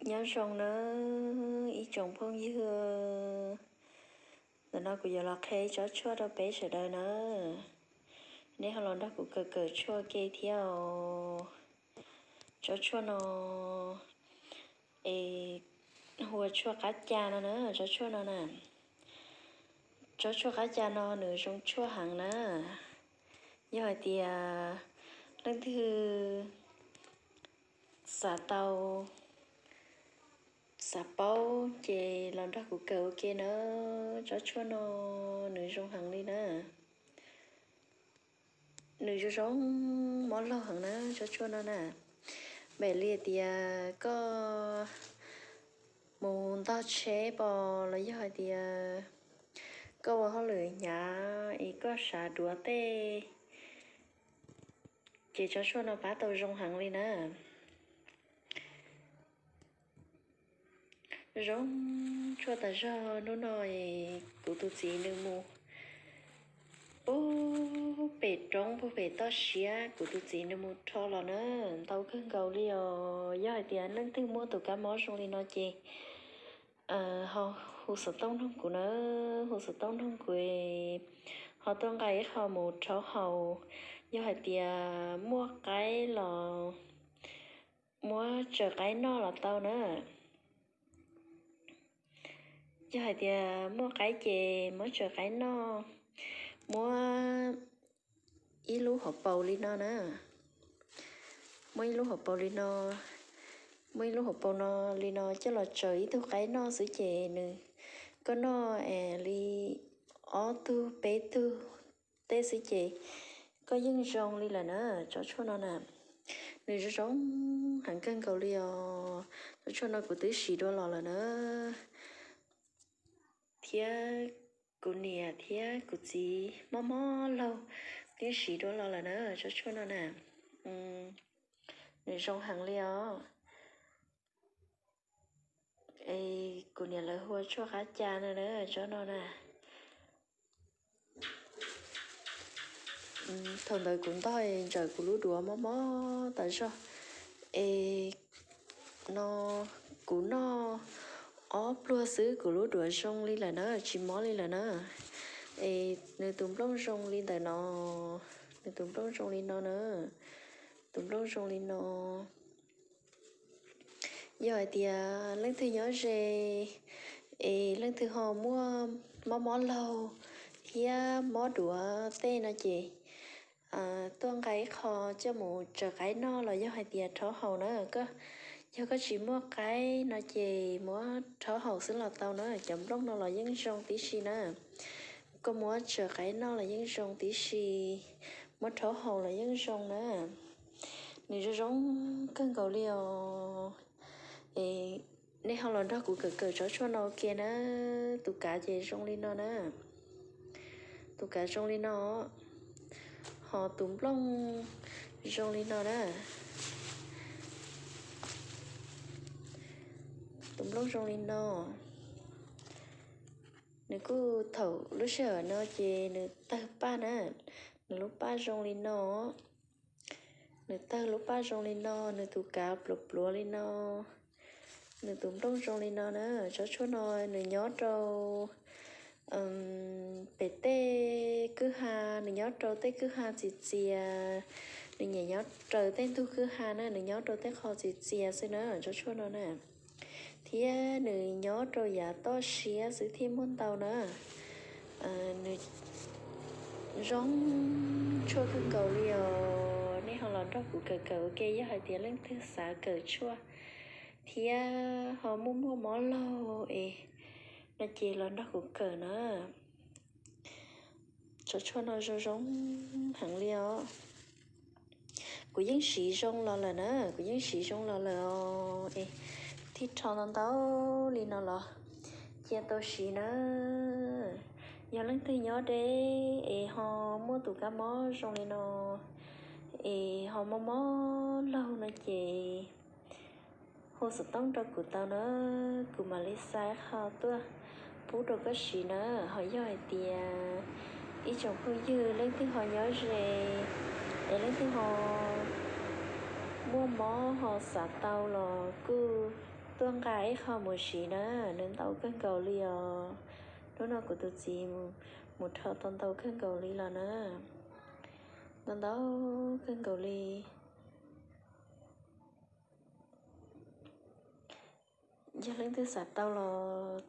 Nyob zoo nawb ib tsoom phooj ywg, ntawm no kuv yuav los qhia tsob tshuaj rau peb sawv daws na. Nej ho los nrog kuv kawm kawm tshuaj ke thiab os. Tsob tshuaj no es hu ua tshuaj qab ca no na, tsob tshuaj no na. Tsob tshuaj qab ca no nws zoo tshuaj heev na. Yog hais tias leej twg xav tau, xav paub ces los nrog kuv kawm ua ke na. Tsob tshuaj no nws zoo heev li na. Nws zoo zoo mob laug heev na tsob tshuaj no na. Npaum li tias koj mus ntog tsheb pom los yog hais tias koj ua hauj lwm hnyav es koj sawv duav tej, ces tsob tshuaj no pab tau zoo heev li na. Zoo tshuaj tas zog. Hnub no es kuv tus txiv nws mus puag pem roob puag pem toj siab, kuv tus txiv nws mus rho los na, ntau kawg nkaus li os. Yog hais tias leej twg muaj tus kab mob zoo li no ces ho hu xov tooj nug kuv na, hu xov tooj nug kuv, ho tuaj nqa ib qho mus rhaub haus. Yog hais tias muaj qaib los muab tsaws qaib noj los tau na. Yog hais tias muaj qaib ces muab tsaws qaib noj, muab ib lub hauv paus li no na, muab ib lub hauv paus li no, muab ib lub hauv paus no li no coj los tsaws ib tug qaib noj xwb ces nws, koj noj es li ob tug peb tug tej xwb ces koj yeej zoo li lawm na. Tsob tshuaj no na, nws zoo zoo heev kawg nkaus li os. Tsob tshuaj no kuv twb siv dua los lawm na, thiab kuv niam thiab kuv txiv mob mob laug twb siv dua los lawm na. Tsob tshuaj no na, nws zoo heev li os. Es kuv niam lawv hu ua tshuaj qab ca no na, tsob no na. Thaum ntawd kuv ntog ntsaws kuv lub duav mob mob tas zog, es no kuv noj ob pluag xwb kuv lub duav zoo li lawm na, tsis mob li lawm na. Es nws tus nplooj zoo li ntawm no, nws tus nplooj zoo li no na, tus nplooj zoo li no. Yog hais tias leej twg nyob ze es leej twg ho muaj mob mob laug thiab mob duav tej no ces tuaj nqa ib qho coj mus tsaws qaib noj los yog hais tias rhaub haus na. Yog koj tsis muaj qaib no ces muab rhaub haus xwb los tau na, cov nplooj no los yeej zoo tib si na. Koj muab tsaws qaib noj los yeej zoo tib si, muab rhaub haus los yeej zoo na. Nws zoo zoo kawg nkaus li os. Nej ho los nrog kuv kawm kawm tsob tshuaj no ua ke na. Tus kav ces zoo li no na, tus kav zoo li no, ho tus nplooj zoo li no na, tus nplooj zoo li no. Nws kuj thaum lub sij hawm no ces nws tawg paj na, nws lub paj zoo li no, nws tawg lub paj zoo li no, nws tus kav pluav pluav li no, nws tus nplooj zoo li no na. Tsob tshuaj no nws nyob rau pem tej kwj ha, nws nyob rau tej kwj ha txias txias, nws nyiam nyob raws tej ntug kwj ha na, nws nyob rau tej qho txias txias xwb na tsob tshuaj no na. Thiab nws nyob rau yav toj siab xwb thiaj muaj ntau na. Nws zoo tshuaj kawg nkaus li os. Nej ho los nrog kuv kawm kawm ua ke, yog hais tias leej twg xav kawm tshuaj thiab ho muaj muaj mob laug es no ces los nrog kuv kawm na. Tsob tshuaj no zoo zoo heev li os. Kuv yeej siv zoo los lawm na, kuv yeej siv zoo los lawm os. Es thiaj rho ntau ntau li no los cia tau siv na. Yog leej twg nyob deb es ho muaj tus kab mob zoo li no es ho mob mob laug no ces hu xov tooj rau kuv tau na, kuv mam li xa qho tuaj pub rau koj siv na. Ho yog hais tias ib tsoom phooj ywg leej twg ho nyob ze es leej twg ho muaj mob ho xav tau los kuj Tuaj nqa ib qho mus siv na, nws ntau kawg nkaus li os. Hnub no kuv tus txiv mus rho tau ntau kawg nkaus li los na, ntau ntau kawg nkaus li. Yog leej twg xav tau los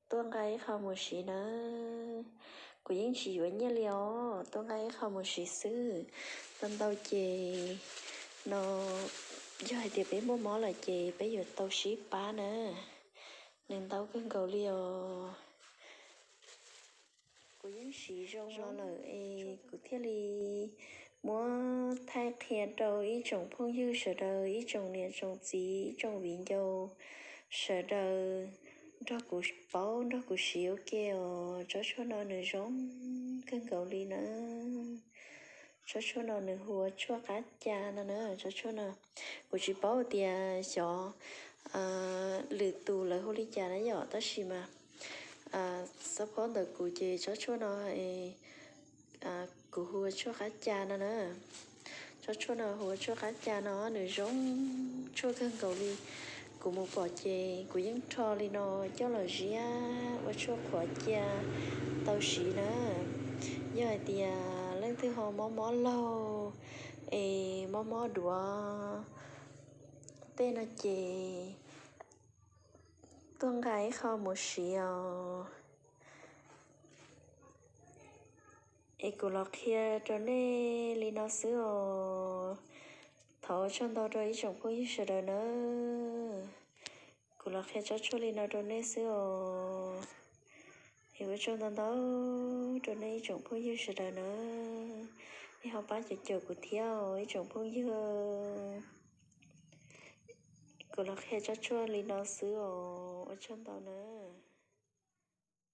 tuaj nqa ib qho mus siv nawb. Kuv yeej tsis yuav nyiaj li os, tuaj nqa ib qho mus siv xwb. Ntau ntau ces no, yog hais tias peb muaj mob lawm ces peb yuav tau sib pab na. Nws ntau kawg nkaus li os. Kuv yeej siv zoo no lawm es kuv thiaj li muab thaij qhia rau ib tsoom phooj ywg sawv daws, ib tsoom niam tsoom txiv, ib tsoom viv ncaus sawv daws nrog kuv paub nrog kuv siv ua ke os. Tsob tshuaj no nws zoo kawg nkaus li na. Tsob tshuaj no nws hu ua tshuaj qab ca no na. Tsob tshuaj no kuv tsis paub tias xyov lwm tus lawv hu li cas na yom, tab sis mas xab phob ntawm kuv ces tsob tshuaj no kuv hu ua tshuaj qab ca no na. Tsob tshuaj no hu ua tshuaj qab ca no nws zoo tshuaj kawg nkaus li. Kuv mus pom ces kuv yeej rho li no coj los ziab ua tshuaj qhuav cia tau siv na. Yog hais tias leej twg ho mob mob laug es mob mob duav tej no ces tuaj nqa ib qho mus siv os. Es kuv los qhia rau nej li no xwb os. Thov ua tsaug ntau rau ib tsoom phooj ywg sawv daws nawb. Kuv los qhia tsob tshuaj li no rau nej xwb os. Es ua tsaug ntau ntau rau nej ib tsoom phooj ywg sawv daws nawb. Nej ho pab caum caum kuv thiab os ib tsoom phooj ywg. Kuv los qhia tsob tshuaj li no xwb os, ua tsaug ntau nawb.